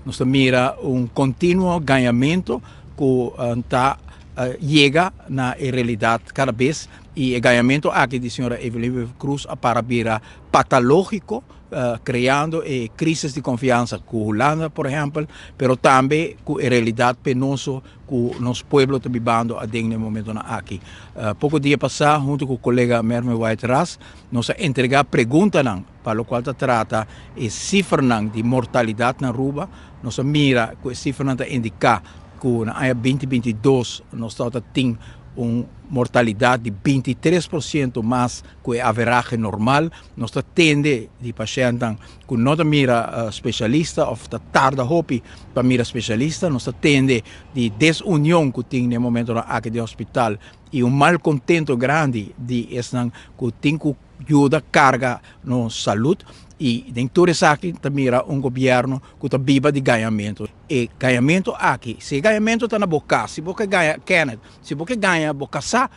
Nos ta mira un continuo gañamento cu ta yega na e realidad cada bes y e gañamento aki di señora Evelyn Wever Croes a para bira patalogico, creando e crisis di confiansa cu Hulanda por ehempel, pero tambe cu e realidad penoso cu nos pueblo ta bibando aden na e momentonan aki. Poco dia pasa hunto cu colega Mervin Wyatt Ras nos a entrega preguntanan pa locual ta trata e cifranan di mortalidad na Aruba. Nos a mira cu e cifranan ta indica cu na aña 2022 nos tabata tin un mortalidad di 23% mas cu e averahe normal. Nos ta tende di pashentnan cu no ta mira specialista of ta tarda hopi pa mira specialista. Nos ta tende di desunion cu tin na e momentonan aki di hospital y un malcontento grandi di esnan cu tin cu yuda carga nos salud. Y den tur esaki ta mira un gobierno cu ta biba di gañamento. E gañamento aki, si e gañamento ta na bo cas, si bo ke gaña Kenneth, si bo ke gaña bo casa,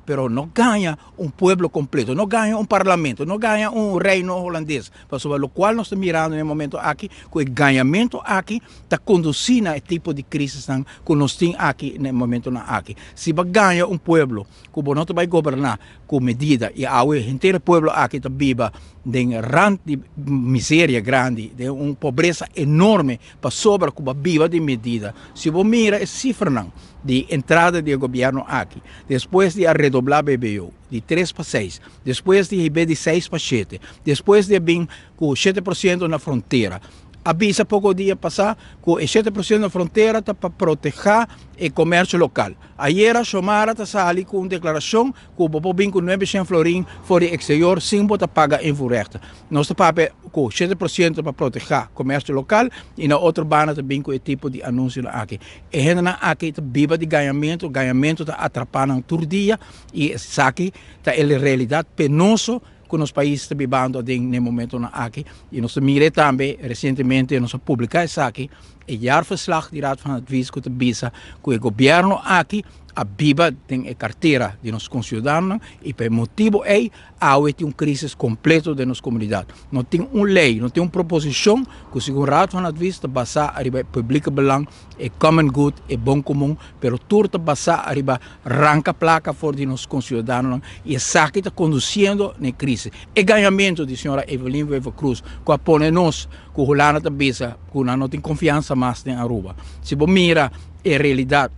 pero no gaña un pueblo completo, no gaña un parlamento, no gaña un reino holandes. Pasobra locual nos ta mirando na e momento aki, cu e gañamento aki ta conduci na e tipo di crisisnan cu nos tin aki na e momentonan aki. Si bo gaña un pueblo cu bo no ta bay goberna cu medida, y awe henter e pueblo aki ta biba den rand di miseria grandi, den un pobresa enorme pasobra cu bo a biba di medida. Si bo mira e cifranan di entrada di e gobierno aki, despues di a redobla BBO di 3 pa 6, despues di hibe di 6 pa 7, despues di a bin cu 7% na frontera, a bisa poco dia pasa cu e 7% na frontera ta pa proteha e comercio local. Ayera Xiomara ta sali cu un declaracion cu bo por bin cu 900 florin for di exterior sin bo ta paga invoerrechten. Nos ta papia cu 7% pa proteha comercio local y na otro banda ta bin cu e tipo di anuncionan aki. E hendenan aki ta biba di gañamento, gañamento ta atrapa nan tur dia y esaki ta e realidad penoso cu nos pais ta bibando aden na e momentonan aki. Y nos ta mira tambe recientemente nos a publica esaki, e jaarverslag di Raad van Advies cu ta bisa cu e gobierno aki a biba den e cartera di nos conciudadanonan y pa e motibo ey awe tin un crisis completo den nos comunidad. No tin un ley, no tin un proposicion cu segun Raad van Advies ta basa ariba e publieke belang, e common good, e bon comun, pero tur ta basa ariba ranca placa for di nos conciudadanonan y esaki ta conduciendo na e crisis. E gañamento di señora Evelyn Wever Croes cu a pone nos cu Hulanda ta bisa cu nan no tin confiansa mas den Aruba. Si bo mira e realidad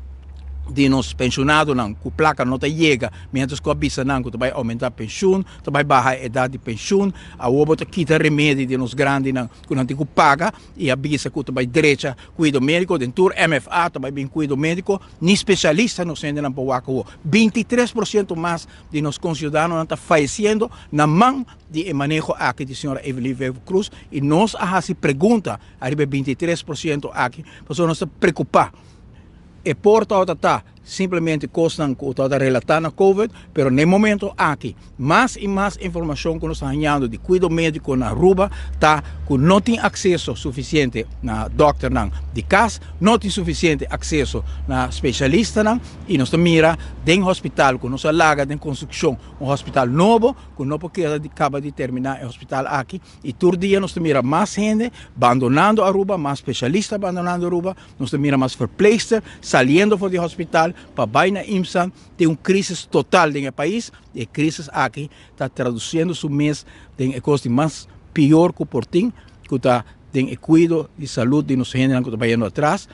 di nos pensionadonan cu placa no ta yega, mientras cu a bisa nan cu ta bay aumenta pensioen, ta bay baha e edad di pensioen, awor bo ta kita remedi di nos grandinan cu nan tin cu paga y a bisa cu ta bay drecha cuido medico, den tur MFA ta bay bin cuido medico, ni specialista nos hendenan por wak awor. 23% mas di nos conciudadanonan ta fayeciendo na man di e maneho aki di señora Evelyn Wever Croes y nos a haci pregunta ariba e 23% aki pasobra nos ta preocupa. E por tabata ta simplemente cosnan cu tabata relata na COVID, pero na e momento aki mas y mas informacion cu nos ta hañando di cuido medico na Aruba ta cu no tin acceso suficiente na dokternan di cas, no tin suficiente acceso na specialistanan y nos ta mira den hospital cu nos a laga den construccion un hospital nobo cu no por keda di caba di termina e hospital aki y tur dia nos ta mira mas hende bandonando Aruba, mas specialista bandonando Aruba. Nos ta mira mas verpleegster saliendo for di hospital pa bay na IMSA. Tin un crisis total den e pais y e crisis aki ta traduciendo su mes den e cos di mas pior cu por tin, cu ta den e cuido di salud di nos hendenan cu ta bayendo atras.